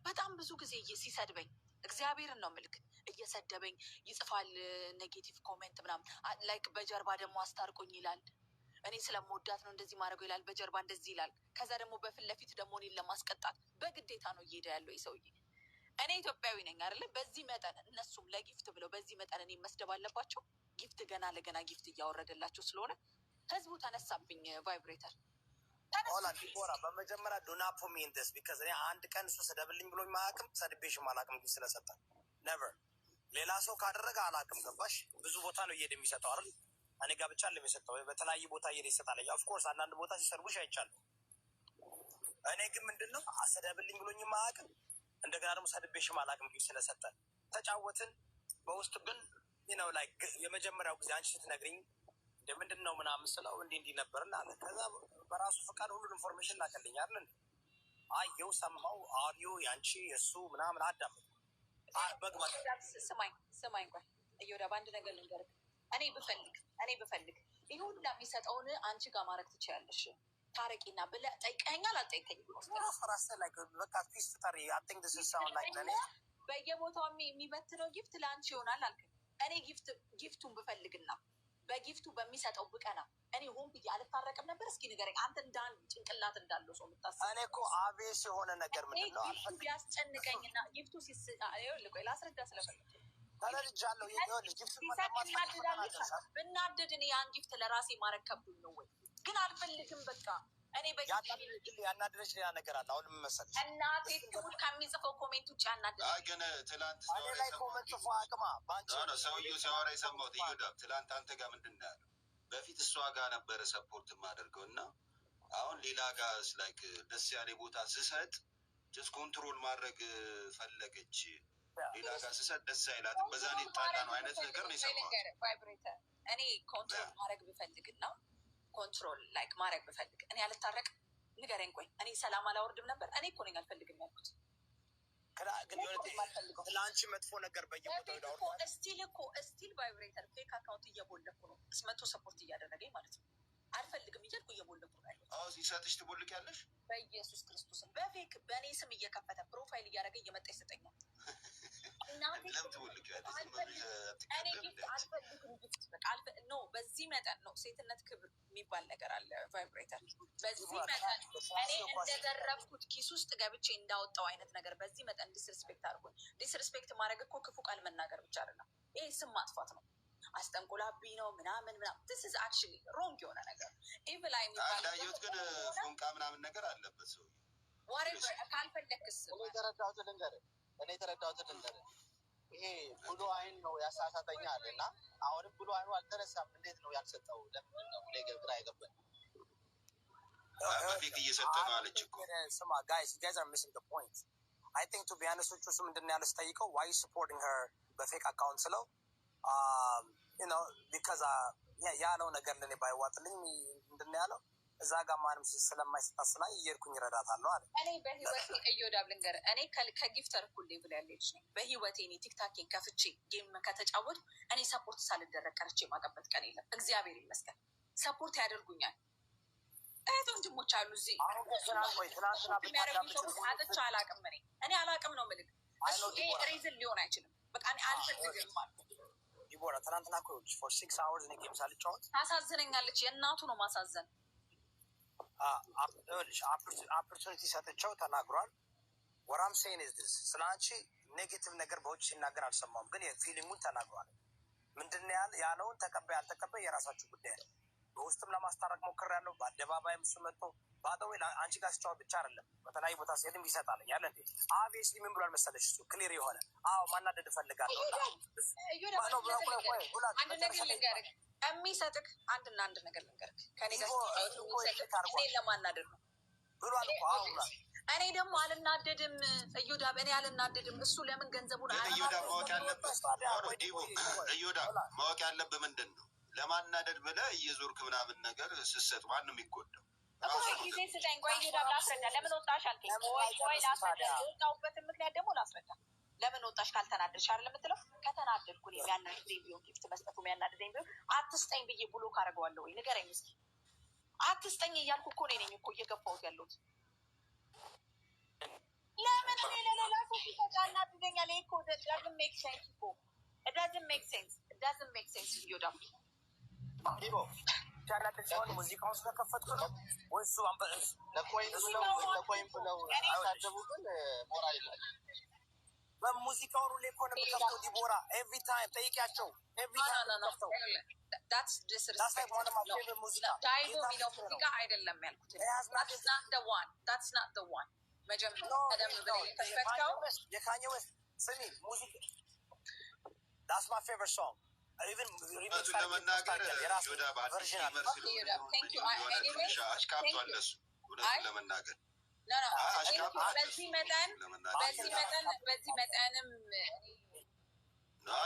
በጣም ብዙ ጊዜ ሲሰድበኝ፣ እግዚአብሔርን ነው ምልክ፣ እየሰደበኝ ይጽፋል negative comment ምናምን፣ like በጀርባ ደግሞ አስታርቁኝ ይላል። እኔ ስለምወዳት ነው እንደዚህ ማድረገው ይላል። በጀርባ እንደዚህ ይላል። ከዛ ደግሞ በፊት ለፊት ደግሞ እኔን ለማስቀጣት በግዴታ ነው እየሄደ ያለው ይህ ሰውዬ። እኔ ኢትዮጵያዊ ነኝ አይደለ? በዚህ መጠን እነሱም ለ gift ብለው በዚህ መጠን እኔ መስደብ አለባቸው? Gift ገና ለገና gift እያወረደላቸው ስለሆነ ህዝቡ ተነሳብኝ። ቫይብሬተር። ሆላ ዲቦራ፣ በመጀመሪያ do not put me in this because እኔ አንድ ቀን እሱ ስደብልኝ ብሎኝ ማያውቅም፣ ሰድቤሽም አላውቅም። Gift ስለሰጠ never። ሌላ ሰው ካደረገ አላውቅም። ገባሽ? ብዙ ቦታ ነው እየሄደ የሚሰጠው አይደል? እኔ ጋር ብቻ አለም የሰጠው፣ በተለያየ ቦታ እየሄደ ይሰጣል። Of course አንዳንድ ቦታ ሲሰርቡሽ አይቻለሁ። እኔ ግን ምንድን ነው አሰደብልኝ ብሎኝ ማያውቅም። እንደገና ደግሞ ሰድቤሽም አላውቅም። Gift ስለሰጠ ተጫወትን። በውስጥ ግን ነው like የመጀመሪያው ጊዜ አንቺ ስትነግሪኝ እንደ ምንድን ነው ምናምን ስለው እንዲህ እንዲህ ነበርና አለ። ከዛ በራሱ ፈቃድ ሁሉን information ላከልኝ አይደል እንዴ? አየው፣ ሰማው፣ አዲዮ ያንቺ የእሱ ምናምን አዳመጥኩ። መግባት ስማኝ ስማኝ፣ ቆይ እዮዳ፣ በአንድ ነገር ልንገርህ። እኔ ብፈልግ ይህ ሁላ የሚሰጠውን አንቺ ጋር ማድረግ ትችያለሽ። ታረቂና ብለህ ጠይቀኸኛል? አልጠይቀኝም? ራስህ ላይ በቃ peace ፍጠሪ። I think this is sound like ለኔ በየቦታው የሚበትነው gift ለአንቺ ይሆናል አልከኝ። እኔ gift ኡን ብፈልግና በ gift ኡ በሚሰጠው ብቀና እኔ ሆን ብዬ አልታረቅም ነበር? እስኪ ንገረኝ። አንተ እንደ አንድ ጭንቅላት እንዳለው ሰው የምታስበው እኔ እኮ obvious የሆነ ነገር ምንድን ነው gift ኡ አልፈልግም። ቢያስጨንቀኝና gift ኡ ሲስ ይኸውልህ፣ ቆይ ላስረዳ ስለፈለኩ። ተረድጃለሁ። ይኸውልሽ gift ሲሰጥ እናድዳለች። ብናደድ እኔ ያን gift ለራሴ ማድረግ ከብዶኝ ነው ወይ? ግን አልፈልግም። በቃ እኔ ያናደደች ሌላ ነገር አለ። አሁን ምን መሰለሽ፣ እናቴ ትሙት ከሚጽፈው comment ውጭ ያናደደ አይ ግን ትላንት እኔ ሲያወራ ላይ የሰማሁት comment ጽፎ አቅማ በአንቺ No፣ ሰውዬው ሲያወራ የሰማሁት እዮዳብ፣ ትላንት አንተ ጋር ምንድን ነው ያለው? በፊት እሷ ጋር ነበረ support የማደርገው እና አሁን ሌላ ጋር like ደስ ያለ ቦታ ስሰጥ just control ማድረግ ፈለገች። ሌላ ጋር ስሰጥ ደስ አይላትም። በዛ ነው ይጣላ ነው አይነት ነገር ነው የሰማሁት። ቫይብሬተር፣ እኔ control ማድረግ ብፈልግና control like ማድረግ ብፈልግ እኔ አልታረቅ? ንገረኝ። ቆይ እኔ ሰላም አላወርድም ነበር? እኔ እኮ ነኝ አልፈልግም ያልኩት። ግን ለአንቺ መጥፎ ነገር በየቦታው በፊት እኮ still እኮ still ቫይብሬተር fake account እየቦለኩ ነው፣ መቶ support እያደረገኝ ማለት ነው። አልፈልግም እያልኩ እየቦለኩ ነው ያለሁት። አዎ፣ ሲሰጥሽ ትቦልቂያለሽ። በኢየሱስ ክርስቶስም በ fake በእኔ ስም እየከፈተ profile እያደረገ እየመጣ ይሰጠኛል። እናቴ ለምን ትቦልቂያለሽ? ዝም ብለሽ እኔ አትቀበልም gift እንዴ አንቺ? አልፈልግም። Gift በቃ no፣ በዚህ መጠን ነው፣ ሴትነት ክብር የሚባል ነገር አለ። ቫይብሬተር፣ በዚህ መጠን እኔ እንደዘረፍኩት ኪስ ውስጥ ገብቼ እንዳወጣው አይነት ነገር በዚህ መጠን disrespect አድርጎኝ፣ disrespect ማድረግ እኮ ክፉ ቃል መናገር ብቻ አይደለም። ይሄ ስም ማጥፋት ነው። አስጠንቁላብኝ ነው ምናምን ምናምን። This is actually wrong የሆነ ነገር evil eye የሚባል እንዳየሁት ግን ፎንቃ ምናምን ነገር አለበት ሰውዬው። Whatever፣ ካልፈለክስ እኔ የተረዳሁትን ልንገርህ። ይሄ blue አይን ነው ያሳሳተኛ አለ እና አሁንም blue አይኑ አልተነሳም። እንዴት ነው ያልሰጠው? ለምንድን ነው እኔ ግራ የገባኝ። በ fake እየሰጠ ነው አለች እኮ። ስማ guys, you guys are missing the point, I think, to be honest with you። እሱ ምንድን ነው ያለው ስጠይቀው why supporting her በ fake account ስለው because ያለው ነገር ለእኔ ባይዋጥልኝ ምንድን ነው ያለው፣ እዛ ጋር ማንም ስለማይሰጣት ስላይ እየሄድኩኝ እረዳታለሁ አለ። እኔ በህይወቴ እዮዳብ ልንገርህ፣ እኔ ከ gifter እኩል level ያለ ልጅ ነኝ። በህይወቴ እኔ ቲክታኬን ከፍቼ game ከተጫወትኩ እኔ support ሳልደረግ ቀርቼ የማቀበት ቀን የለም። እግዚአብሔር ይመስገን support ያደርጉኛል። እህት ወንድሞች አሉ እዚህ አሁን ግን ቆይ ትናንትና የሚያደርጉ ብታዳምጪ ሰዎች አጥቼ አላቅም። እኔ አላቅም ነው ምልክ እሱ ይሄ reason ሊሆን አይችልም። በቃ እኔ አልፈልግም አልኩት። ዲቦራ፣ ትናንትና እኮ ይኸውልሽ for 6 hours እኔ game ሳልጫወት ታሳዝነኛለች። የእናቱ ነው ማሳዘን። ይኸውልሽ opportunity ሰጥቼው ተናግሯል። What I'm saying is this፣ ስለ አንቺ negative ነገር በውጭ ሲናገር አልሰማሁም፣ ግን የ feeling ኡን ተናግሯል። ምንድን ነው ያለውን ተቀባይ አልተቀባይ የራሳችሁ ጉዳይ ነው። በውስጥም ለማስታረቅ ሞክሬያለሁ። በአደባባይም እሱ መጥቶ ባደወይ አንቺ ጋር ሲጫወት ብቻ አይደለም፣ በተለያዩ ቦታ ሲሄድም ይሰጣል ያለ እንዴ። Obviously ምን ብሏል መሰለሽ፣ እሱ clear የሆነ አዎ ማናደድ እፈልጋለሁ። አንድ ነገር ልንገርህ፣ የሚሰጥክ አንድና አንድ ነገር ልንገርህ፣ ከኔ ጋር የሚሰጥክ እኔን ለማናደድ ነው ብሏል እኮ፣ አዎ ብሏል። እኔ ደግሞ አልናደድም እዮዳብ፣ እኔ አልናደድም። እሱ ለምን ገንዘቡን ግን እዮዳብ ማወቅ ያለብህ፣ እዮዳብ ማወቅ ያለብህ ምንድን ነው፣ ለማናደድ ብለህ እየዞርክ ምናምን ነገር ስትሰጥ ማን ነው የሚጎዳው? ጊዜ ስጠኝ። ቆይ እዮዳብ ላስረዳ። ለምን ወጣሽ አልከኝ። ቆይ ቆይ ላስረዳ። የወጣሁበትን ምክንያት ደግሞ ላስረዳ። ለምን ወጣሽ ካልተናደድሽ አይደል የምትለው? ከተናደድኩ እኔ የሚያናድደኝ ቢሆን፣ gift መስጠቱ የሚያናድደኝ ቢሆን አትስጠኝ ብዬ block አደርገዋለሁ ወይ? ንገረኝ እስኪ። አትስጠኝ እያልኩ እኮ እኔ ነኝ እኮ እየገፋሁት ያለሁት። ለምን እኔ ለሌላ እኮ doesn't make sense እኮ። It doesn't make sense. It doesn't make sense እዮዳብ። ዲቦ ያናደድ ሲሆን ሙዚቃውን ስለከፈትኩ ነው ወይ እሱ ለ coin ብለው ለ coin ብለው ሲሳደቡ ግን ሞራል የላቸው። በሙዚቃውን ሁሌ እኮ ነው የምከፍተው። ዲቦራ፣ every time ጠይቂያቸው። Every No, time no, no, no. ከፍተው That's That's disrespect. like one of my No. favorite ሙዚቃ። ዳይቦ ጌታ የሚለው ምስክሬ ነው። ሙዚቃ አይደለም ያልኩት። It has nothing That's not the one. That's not the one. መጀመሪያ No, ቀደም no, ብለህ የከፈትከው የካኜ ዌስት፣ ስሚ፣ ሙዚቃ that's my favorite song. Even remix እውነቱን ለመናገር የራሱ ዮዳብ አዲስ version አለ። gamer ስለሆነ ዮዳብ, thank you. የሆነ Anyways, ትንሽ አሽቃብጧል thank you. እሱ፣ እውነቱን ለመናገር No. አሽቃብጧል እሱ፣ በዚህ መጠን ለመናገር በዚህ መጠን በዚህ መጠንም No.